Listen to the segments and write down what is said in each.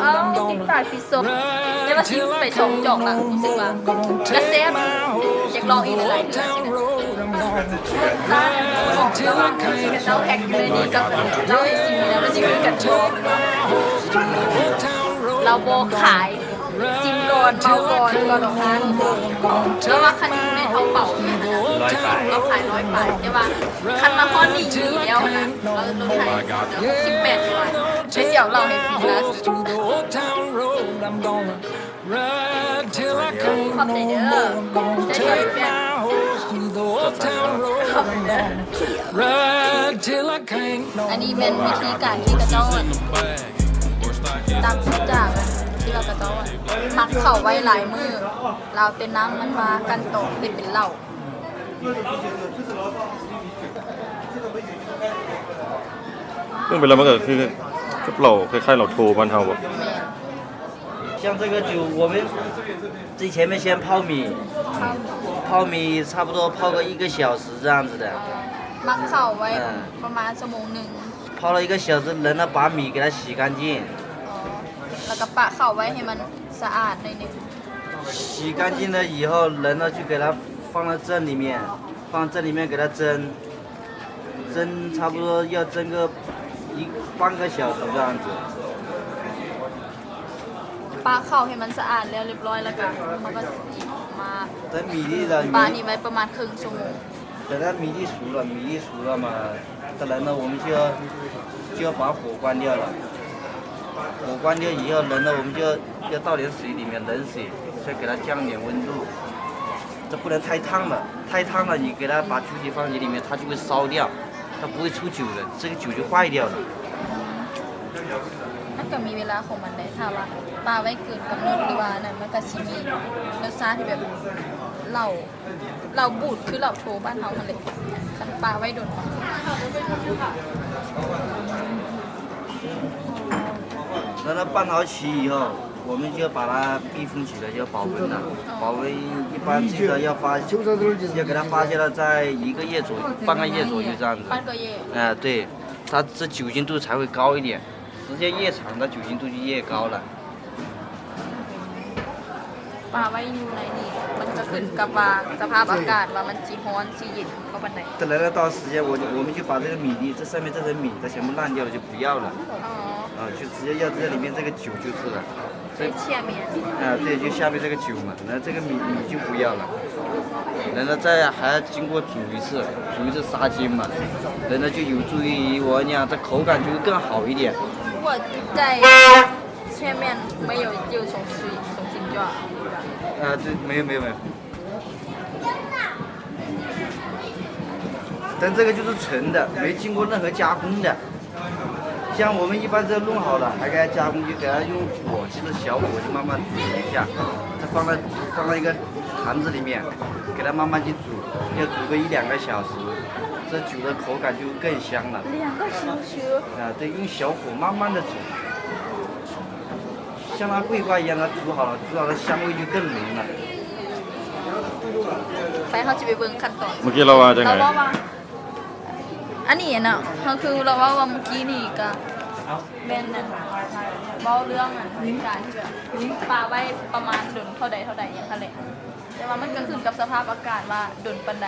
ອ້າວ ຕິດປາກຕິດຊົມ ແຕ່ວ່າຊິໄປສອງຈອກລະ ຮູ້ສຶກວ່າກະແຊບ ຢາກລອງອີກຫຼາຍໆເທື່ອຊີ້ນະ. ເຈົ້າແພັກຢູ່ໃນນີ້ກັບເຈົ້າໃຫ້ຊີມແລ້ວ ມັນຊິຄືກັນບໍ່? ລາວບໍ່ຂາຍ ຊີມກ່ອນ ເມົາກ່ອນ ກ່ອນອອກຮ້ານ. ແຕ່ວ່າຄັນຢູ່ໃນເທົາເປົານີ້ນະ ລາວຂາຍຮ້ອຍປາຍ ແຕ່ວ່າຄັນມາຮອດນີ້ແລ້ວນະ ລາວລົດໃຫ້ ຫົກສິບແປດບາດ ໄປສຽວເຫຼົ້າໃຫ້ຟຣີລະ. ຂອບໃຈເດີ ຂອບໃຈເດີ ຂອບໃຈເດີ. ອັນນີ້ແມ່ນວິທີການທີ່ເຂົາເຈົ້າ ຕາມຈາກທີ່ວ່າເຂົາເຈົ້າໝັກເຂົ້າໄວ້ຫຼາຍມື້ ລາວເປັນນ້ຳມັນມາກັ່ນຕອງເຮັດເປັນເຫຼົ້າ. ເບິ່ງໄປແລ້ວມັນກໍຄືກັບເຫຼົ້າ ຄ້າຍໆເຫຼົ້າໂທບ້ານເຮົາບໍ່? ແມ່ນ. 像这个酒，我们最前面先泡米，泡米差不多泡个一个小时这样子的。ໝັກເຂົ້າໄວ້ປະມານຊົ່ວໂມງໜຶ່ງ. 泡了一个小时，人呢把米给它洗干净。 ອໍ ແລ້ວກໍປະເຂົ້າໄວ້ໃຫ້ມັນສະອາດໜ້ອຍໜຶ່ງ. 洗干净了以后，人呢就给它放到这里面，放这里面给它蒸。 蒸差不多要蒸个一半个小时这样子。 ປະເຂົ້າໃຫ້ມັນສະອາດແລ້ວຮຽບຮ້ອຍ ແລ້ວກໍເຮົາກໍຊິມາ 等米粒了，米 ປະນີ້ໄວ້ປະມານເຄິ່ງຊົ່ວໂມງ. 等它米粒熟了，米粒熟了嘛，再来呢，我们就要，就要把火关掉了。火关掉以后，人呢，我们就要，要倒点水里面，冷水，再给它降点温度。这不能太烫了，太烫了，你给它把酒体放进里面，它就会烧掉，它不会出酒的，这个酒就坏掉了。 ມັນກໍມີເວລາຂອງມັນໄດ໋ ຖ້າວ່າປະໄວ້ເກີນກຳນົດ ຫຼືວ່າອັນນັ້ນ ມັນກໍຊິມີລົດຊາດທີ່ແບບເຫຼົ້າ ເຫຼົ້າບູດ ຄືເຫຼົ້າໂທບ້ານເຮົາຫັ້ນແຫຼະ ຄັນປະໄວ້ດົນ. 然后拌好起以后，我们就把它密封起来，就要保温了。保温一般至少要发，要给它发酵到在一个月左右，半个月左右这样子。半个月。哎，对，它这酒精度才会高一点。 时间越长，它酒精度就越高了。 ປະໄວ້ຢູ່ໃນນີ້ ມັນກໍຂຶ້ນກັບວ່າສະພາບອາກາດວ່າມັນຊິຮ້ອນຊິເຢັນເທົ່າປານໃດ. 等来了到时间，我就，我们就把这个米粒，这上面这层米，它全部烂掉了，就不要了。 ອໍ 啊，就直接要这里面这个酒就是了。 最下面。啊，对，就下面这个酒嘛，那这个米，米就不要了。然后再还要经过煮一次，煮一次杀菌嘛，然后就有助于我讲这口感就会更好一点。如果在下面没有，就重新，重新就好了。啊，对，没有，没有，没有。 但这个就是纯的，没经过任何加工的。像我们一般这弄好了，还给它加工，就给它用火，就是小火，就慢慢煮一下，再放在，放在一个坛子里面，给它慢慢去煮，要煮个一两个小时，这酒的口感就更香了。两个小时？啊，对，用小火慢慢地煮。 像那桂冠一样，它煮好了，煮好了香味就更浓了。 ໄປ ເຮົາຊິໄປເບິ່ງຂັ້ນຕອນ. ເມື່ອກີ້ລາວວ່າຈັ່ງໃດ? ລາວເວົ້າວ່າ ອັນນີ້ນະ ເຮົາຄືລາວເວົ້າວ່າເມື່ອກີ້ນີ້ກະແມ່ນນັ້ນ ເວົ້າເລື່ອງອັນການທີ່ແບບປະໄວ້ປະມານດົນເທົ່າໃດເທົ່າໃດຫຍັງຫັ້ນແຫຼະ ແຕ່ວ່າມັນກະຂຶ້ນກັບສະພາບອາກາດວ່າດົນປານໃດ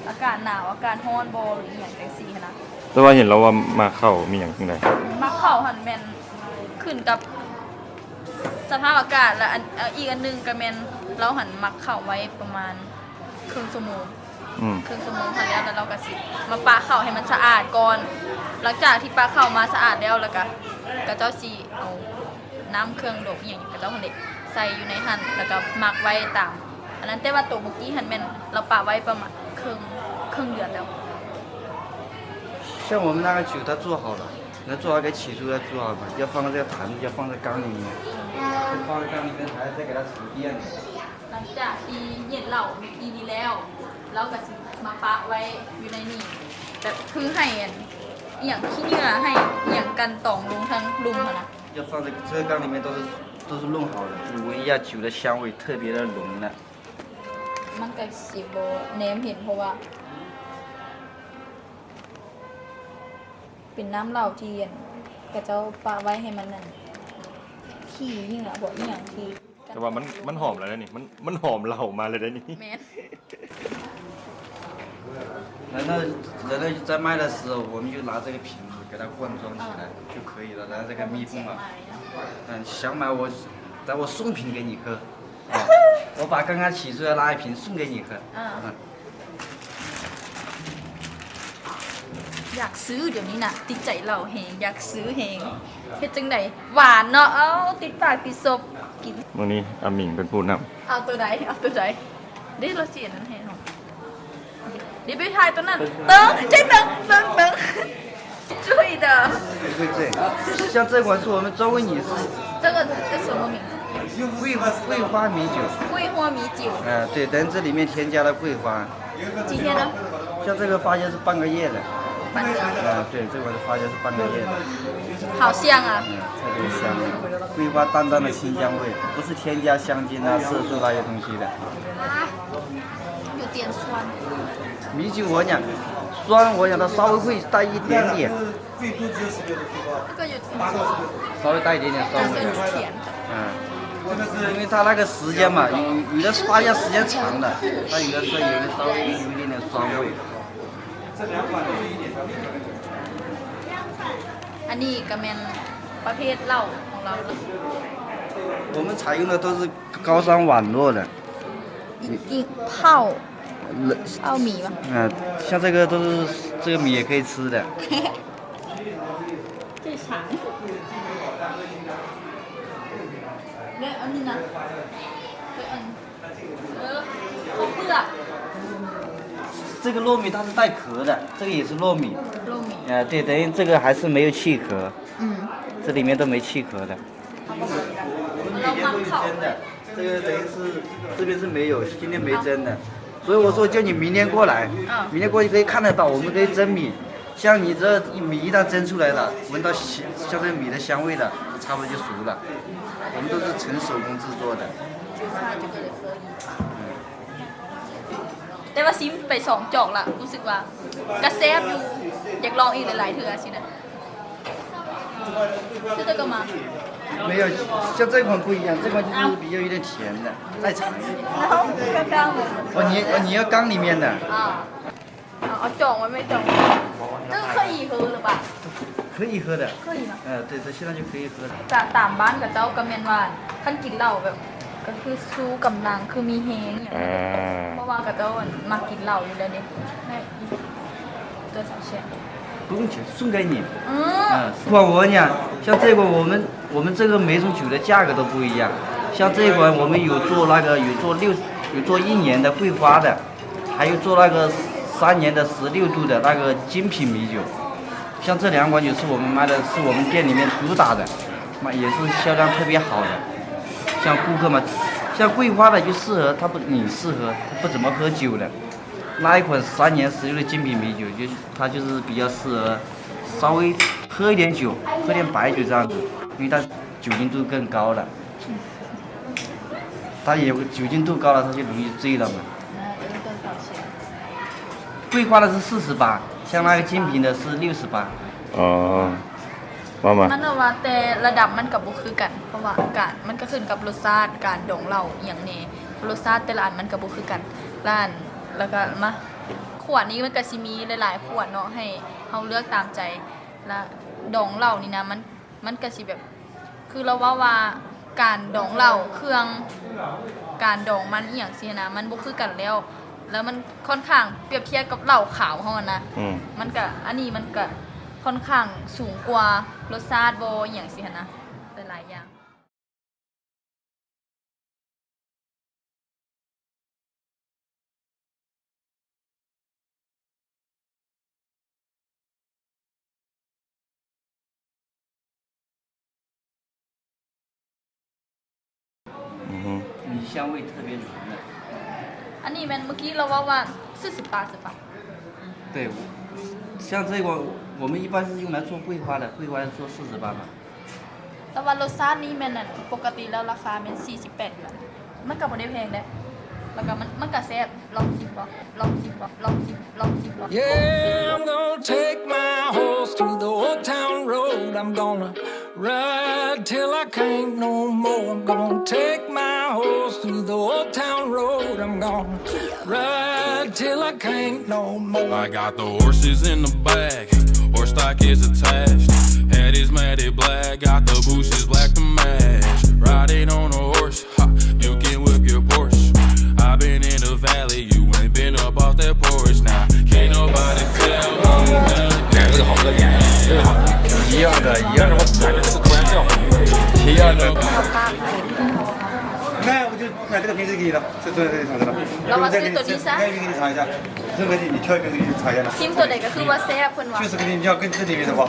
ອາກາດໜາວ ອາກາດຮ້ອນບໍ່ ຫຼືອີ່ຫຍັງຈັ່ງຊີ້ຫັ້ນນະ. ແຕ່ວ່າເຫັນລາວວ່າໝາກເຂົ້າມີຫຍັງຈັ່ງໃດ? ໝາກເຂົ້າຫັ້ນແມ່ນ ຂຶ້ນກັບສະພາບອາກາດ ແລະ ອັນ ເອີ ອີກອັນໜຶ່ງກະແມ່ນລາວຫັ້ນໝັກເຂົ້າໄວ້ປະມານເຄິ່ງຊົ່ວໂມງ ອືມ ເຄິ່ງຊົ່ວໂມງຫັ້ນແລ້ວ ແລ້ວລາວກະຊິມາປະເຂົ້າໃຫ້ມັນສະອາດກ່ອນ. ຫຼັງຈາກທີ່ປະເຂົ້າມາສະອາດແລ້ວ ແລ້ວກະ ເຂົາເຈົ້າຊິເອົານ້ຳເຄື່ອງດົບອີ່ຫຍັງຂອງເຂົາເຈົ້າຫັ້ນແຫຼະ ໃສ່ຢູ່ໃນຫັ້ນ ແລ້ວກະໝັກໄວ້ຕາມອັນນັ້ນ. ແຕ່ວ່າໂຕເມື່ອກີ້ຫັ້ນແມ່ນລາວປະໄວ້ປະມານເຄິ່ງ ເຄິ່ງເດືອນແລ້ວ. 像我们那个酒，它做好了，那做好给起出来做好嘛，要放在这个坛子，要放在缸里面，放在缸里面，还要再给它沉淀。 ຫຼັງຈາກທີ່ເຢັນເຫຼົ້າເມື່ອກີ້ນີ້ແລ້ວ ລາວກະຊິມາປະໄວ້ຢູ່ໃນນີ້ ແບບຄືໃຫ້ອັນ ອີ່ຫຍັງ ຂີ້ເຫຍື້ອ ໃຫ້ອີ່ຫຍັງກັ່ນຕອງລົງທາງລຸ່ມຫັ້ນນະ. 要放在这个缸里面都是，都是弄好了，闻一下酒的香味特别的浓了。 ມັນກະຊິບໍ່ແນມເຫັນ ເພາະວ່າ ເປັນນ້ຳເຫຼົ້າທີ່ ອັນ ເຂົາເຈົ້າປະໄວ້ໃຫ້ມັນ ອັນ ທີ່ນີ້ລະ ບໍ່ອີ່ຫຍັງທີ່ ແຕ່ວ່າມັນ ມັນຫອມແລ້ວເດ້ນີ້ ມັນ ມັນຫອມເຫຼົ້າມາແລ້ວເດ້ນີ້ ແມ່ນ. 然后，然后在卖的时候，我们就拿这个瓶子给它灌装起来就可以了，然后这个密封啊。嗯，想买我，等我送瓶给你喝。啊，我把刚刚取出来那一瓶送给你喝。嗯。 ຢາກຊື້ດຽວນີ້ນະ ຕິດໃຈເຫຼົ້າແຮງ ຢາກຊື້ແຮງ ເຮັດຈັ່ງໃດ ຫວານເນາະ ເອົ້າ ຕິດປາກຕິດສົບ ກິນ. ມື້ນີ້ອາມິງເປັນຜູ້ນຳ ເອົາໂຕໃດ ເອົາໂຕໃດ ເດ້ ລາວຊິອັນນັ້ນໃຫ້ເຮົາ ເດ້ ໄປຖ່າຍໂຕນັ້ນ ເຕີງ ໃຈເຕີງ ເຕີງ ເຕີງ 注意的。对，对，对，像这款是我们专为你是这个是什么名字？桂，桂花米酒。桂花米酒。哎，对，等于这里面添加了桂花。几天呢？像这个发酵是半个月的。半个月。啊，对，这款的发酵是半个月的。好香啊。嗯，特别香。桂花淡淡的清香味，不是添加香精啊、色素那些东西的。啊，有点酸。 米酒我讲，酸我讲它稍微会带一点点，这个有点酸，稍微带一点点酸味。有点甜的。嗯，因为它那个时间嘛，有，有的发酵时间长的，它有的是有的稍微有一点点酸味。 ອັນນີ້ກໍແມ່ນປະເພດເຫຼົ້າຂອງລາວ. 我们采用的都是高山网络的。 ເຜົາ ເຜົາໝີຫວາ? 啊，像这个都是，这个米也可以吃的。 ເລີຍອັນນີ້ນະ ເລີຍອັນ ເອີ ເຂົ້າເປືອກ. 这个糯米它是带壳的，这个也是糯米。糯ໝີ 呃，对，等于这个还是没有去壳。 ອືມ 这里面都没去壳的。我们每天都是蒸的，这个等于是这边是没有，今天没蒸的。所以我说叫你明天过来，嗯，明天过去可以看得到，我们可以蒸米。像你这米一旦蒸出来了，闻到香，像这米的香味了，差不多就熟了。我们都是纯手工制作的。 ແຕ່ວ່າຊິມໄປສອງຈອກລະ ຮູ້ສຶກວ່າກະແຊບຢູ່ ຢາກລອງອີກຫຼາຍໆເທື່ອຊີ້ນະ. 没有，像这款不一样，这款就是比较有点甜的，再尝一下。然后刚刚我们 哦，你，哦，你要缸里面的。啊。 ເອົາ ເອົາຈອງໄວ້ ແມ່ຈອງໄວ້. ເຈົ້າເຄີຍອີເຮີຫຼືບໍ່? 可以喝的。可以吗？呃，对，这现在就可以喝了。 ຕາ ຕາມບ້ານເຂົາເຈົ້າກໍແມ່ນວ່າ ຄັນກິນເຫຼົ້າແບບ ກໍຄືຊູກຳລັງ ຄືມີແຮງຫຍັງ ອ່າ ເພາະວ່າເຂົາເຈົ້າມັກກິນເຫຼົ້າຢູ່ແລ້ວເດ້. ເຈົ້າສາວແຊບ 不用钱，送给你。 ອືມ 呃，不管我讲，像这个我们，我们这个每种酒的价格都不一样。像这一款我们有做那个，有做六，有做一年的桂花的， 还有做那个三年的十六度的那个精品米酒，像这两款酒是我们卖的，是我们店里面主打的，卖，也是销量特别好的。像顾客嘛，像桂花的就适合，他不，你适合，他不怎么喝酒的。那一款三年十六的精品米酒，就，它就是比较适合稍微喝一点酒，喝点白酒这样子，因为它酒精度更高了。 它也酒精度高了，它就容易醉了嘛。桂花的是四十八，像那个精品的是六十八。 ອໍ ວ່າມາ ມັນວ່າແຕ່ລະດັບມັນກໍບໍ່ຄືກັນ ເພາະວ່າການ ມັນກໍຂຶ້ນກັບລົດຊາດ ການດອງເຫຼົ້າອີ່ຫຍັງແດ່ ລົດຊາດແຕ່ລະອັນມັນກໍບໍ່ຄືກັນ. ລະອັນ ລະກະມາ ຂວດນີ້ມັນກໍຊິມີຫຼາຍໆຂວດເນາະ ໃຫ້ເຮົາເລືອກຕາມໃຈ. ລະດອງເຫຼົ້ານີ້ນະ ມັນ ມັນກະຊິແບບ ຄືລາວເວົ້າວ່າ ການດອງເຫຼົ້າ ເຄື່ອງ ການດອງມັນອີ່ຫຍັງຊີ້ຫັ້ນນະ ມັນບໍ່ຄືກັນແລ້ວ ແລ້ວມັນຂ້ອນຂ້າງ ປຽບທຽບກັບເຫຼົ້າຂາວເຮົາຫັ້ນນະ ອືມ ມັນກະ ອັນນີ້ມັນກະຂ້ອນຂ້າງສູງກວ່າ ລົດຊາດບໍ່ ອີ່ຫຍັງຊີ້ຫັ້ນນະ ຫຼາຍໆຢ່າງ. 嗯哼。米香味特别浓的。 ອັນນີ້ແມ່ນເມື່ອກີ້ລາວເວົ້າວ່າສີ່ສິບບາດ ສິບບາດ. 对，像这个，我们一般是用来做桂花的，桂花是做四十八嘛。 ແຕ່ວ່າລົດຊາດນີ້ແມ່ນ ອັນ ປົກກະຕິແລ້ວລາຄາແມ່ນສີ່ສິບແປດຢວນ ມັນກໍບໍ່ໄດ້ແພງເດ້ ແລ້ວກໍມັນ ມັນກໍແຊບ ລອງຊິມບໍ່ ລອງຊິມບໍ່ ລອງຊິມ ລອງຊິມບໍ່? Yeah, I'm gonna take my horse to the old town road. I'm gonna Ride till I can't no more. I'm gonna take my horse through the old town road. I'm gonna ride till I can't no more. I got the horses in the back, horse stock is attached. Head is matted black, got the bushes black to match. Riding on a horse, ha, you can whip your Porsche. I've been in the valley, you ain't been up off that porch. Now, can't nobody tell me nothing. 一样的，一样的。一样的。 买，我就买这个瓶子给你了，这，这，这个瓶子给你尝一下，这个瓶子给你尝一下，这个给你，你挑一瓶给你尝一下。 ซิມໂຕໃດກໍຄືວ່າແຊບເພິ່ນວ່າ 就是跟你，你要跟这里面的吧，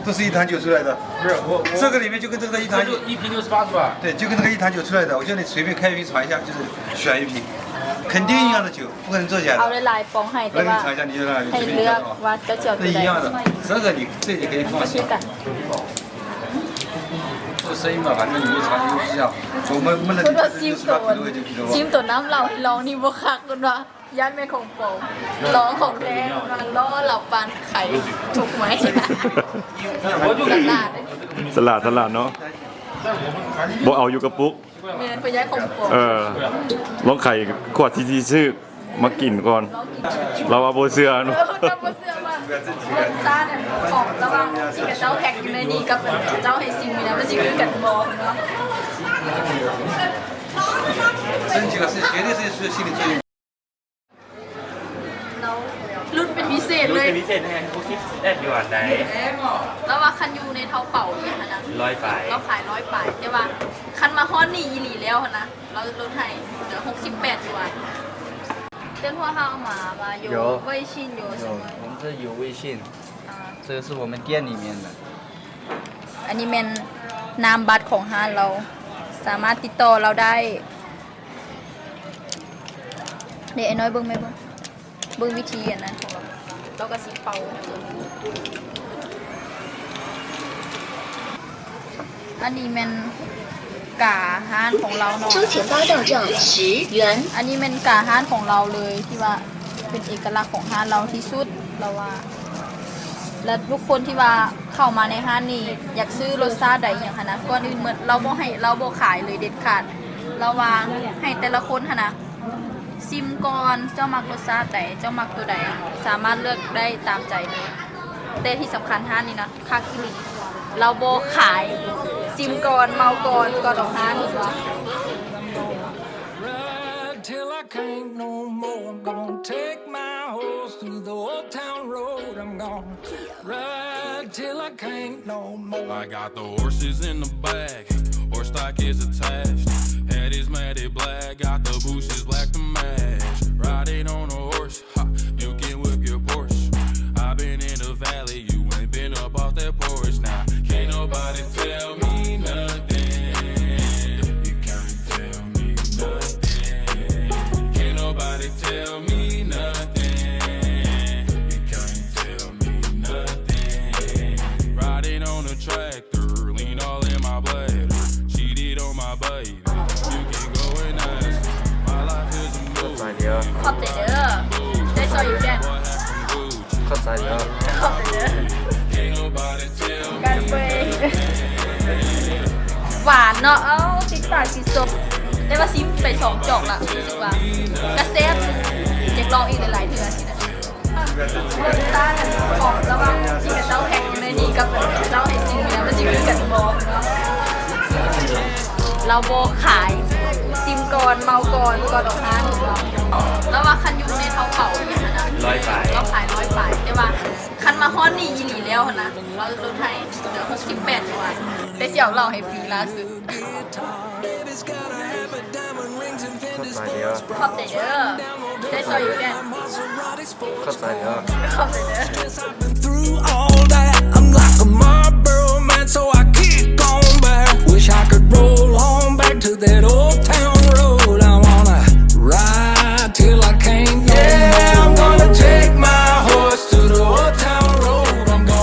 都是一坛酒出来的。不是，我，我，这个一瓶就，这个一瓶就八十吧。对，就跟这个一坛酒出来的，我叫你随便开一瓶尝一下，就是选一瓶，肯定一样的酒，不可能作假的。 ເອົາຫຼາຍໆປອງໃຫ້ แต่ว่า 我给你尝一下，你就让，随便挑啊。 ໃຫ້ເລືອກວ່າເຈົ້າຊິເອົາໂຕໃດ 这一样的，这个你，这你可以放心。 做生意嘛，反正你就尝，你就这样。我们，我们的， ເພິ່ນວ່າຊິມໂຕ 就是把品味就品味。 ຊິມໂຕນ້ຳເຫຼົ້າໃຫ້ລອງນີ້ບໍ່ຄັກ ເພິ່ນວ່າຢ້ານແມ່ນຂອງປອມ ລອງຂອງແທ້ ເພິ່ນວ່າລໍ້ລາວປານໄຂ່ທຸກໄມ້ ສະຫຼາດ ສະຫຼາດເນາະ ບໍ່ເອົາຢູ່ກະປຸກ. ແມ່ນ ເພິ່ນຢ້ານຂອງປອມ. ເອີ ລອງໄຂຂວດທີ່ ທີ່ຊື້ມາກິນກ່ອນ ລາວວ່າບໍ່ເຊື່ອເນາະ. ເອີ ລາວບໍ່ເຊື່ອວ່າລົດຊາດຂອງລະຫວ່າງທີ່ເຂົາເຈົ້າແພັກຢູ່ໃນນີ້ກັບເຈົ້າໃຫ້ຊິມນີ້ນະ ມັນຊິຄືກັນບໍ່ເນາະ. ຫຼຸດເປັນພິເສດເລີຍ ຫຼຸດເປັນພິເສດແຮງ ຫົກສິບແປດຢວນໄດ໋. ລາວວ່າຄັນຢູ່ໃນເທົາເປົານີ້ຫັ້ນນະ ຮ້ອຍປາຍ ລາວຂາຍຮ້ອຍປາຍ ແຕ່ວ່າຄັນມາຮອດນີ້ອີ່ຫຼີແລ້ວຫັ້ນນະ ລາວລົດໃຫ້ເຫຼືອຫົກສິບແປດຢວນ. 等会儿号码吗？有，有微信，有什么？有，我们这有微信，啊。这个是我们店里面的。 ອັນນີ້ແມ່ນນາມບັດຂອງຮ້ານລາວ ສາມາດຕິດຕໍ່ລາວໄດ້. ເດ ອ້າຍນ້ອຍເບິ່ງແມ່ເບິ່ງ ເບິ່ງວິທີອັນນັ້ນຂອງລາວ ລາວກໍຊິເປົ່າ. ອັນນີ້ແມ່ນກາຮ້ານຂອງລາວເນາະ 收钱包到账十元。 ອັນນີ້ແມ່ນກາຮ້ານຂອງລາວເລີຍ ທີ່ວ່າເປັນເອກະລັກຂອງຮ້ານລາວທີ່ສຸດ ລາວວ່າ. ແລະ ທຸກຄົນທີ່ວ່າເຂົ້າມາໃນຮ້ານນີ້ ຢາກຊື້ລົດຊາດໃດອີ່ຫຍັງຫັ້ນນະ ກ່ອນອື່ນໝົດລາວບໍ່ໃຫ້ ລາວບໍ່ຂາຍເລີຍເດັດຂາດ. ລາວວ່າໃຫ້ແຕ່ລະຄົນຫັ້ນນະ ຊິມກ່ອນ ເຈົ້າມັກລົດຊາດໃດ ເຈົ້າມັກໂຕໃດ ສາມາດເລືອກໄດ້ຕາມໃຈເລີຍ. ແຕ່ທີ່ສຳຄັນຮ້ານນີ້ນະ ຄັກອີ່ຫຼີ ລາວບໍ່ຂາຍ ຊິມກ່ອນ ເມົາກ່ອນ ກ່ອນອອກຮ້ານ. Ride till I can't no more. I'm gonna take my horse through the old town road. I'm gonna ride till I can't no more. I got the horses in the back, horse stock is attached. Head is matted black, got the bushes black to match. Riding on a horse, ha, you can whip your Porsche. I've been in the valley, you ain't been up off that porch. Now, can't nobody tell me nothing. You can't tell me nothing. Can't nobody tell me nothing. You can't tell me nothing. Riding on a tractor, lean all in my bladder. Cheated on my baby. You can go and ask her. My life is a movie. ຂອບໃຈເດີ ໄດ້ຊ່ອຍຢູ່ແກ່ນ. ຂອບໃຈເດີ ຂອບໃຈເດີ. ກັນເວີຍ ຫວານເນາະ ເອົ້າ ຕິດປາກຕິດຄົອ. ແຕ່ວ່າຊິມໄປສອງຈອກລະ ຮູ້ສຶກວ່າກະແຊບ ຢາກລອງອີກຫຼາຍໆເທື່ອຊີ້ນະ. ລົດຊາດຂອງລະຫວ່າງທີ່ເຂົາເຈົ້າແພັກຢູ່ໃນນີ້ກັບເຂົາເຈົ້າໃຫ້ຊິມນີ້ນະ ມັນຊິຄືກັນບໍ່? ລາວບໍ່ຂາຍ ຊິມກ່ອນ ເມົາກ່ອນ ກ່ອນອອກຮ້ານ. ລາວວ່າຄັນຢູ່ໃນເທົາເປົານີ້ຫັ້ນນະ ຮ້ອຍປາຍ ລາວຂາຍຮ້ອຍປາຍ ແຕ່ວ່າຄັນມາຮອດນີ້ອີ່ຫຼີແລ້ວຫັ້ນນະ ລາວລົດໃຫ້ເຫຼືອຫົກສິບແປດຢວນ. ແຕ່ຊິເອົາເຫຼົ້າໃຫ້ຟຣີລ່າສຸດ. ຂອບໃຈເດີ ຂອບໃຈເດີ ໄດ້ຊ່ອຍຢູ່ແກ່ນ. ຂອບໃຈເດີ ຂອບໃຈເດີ.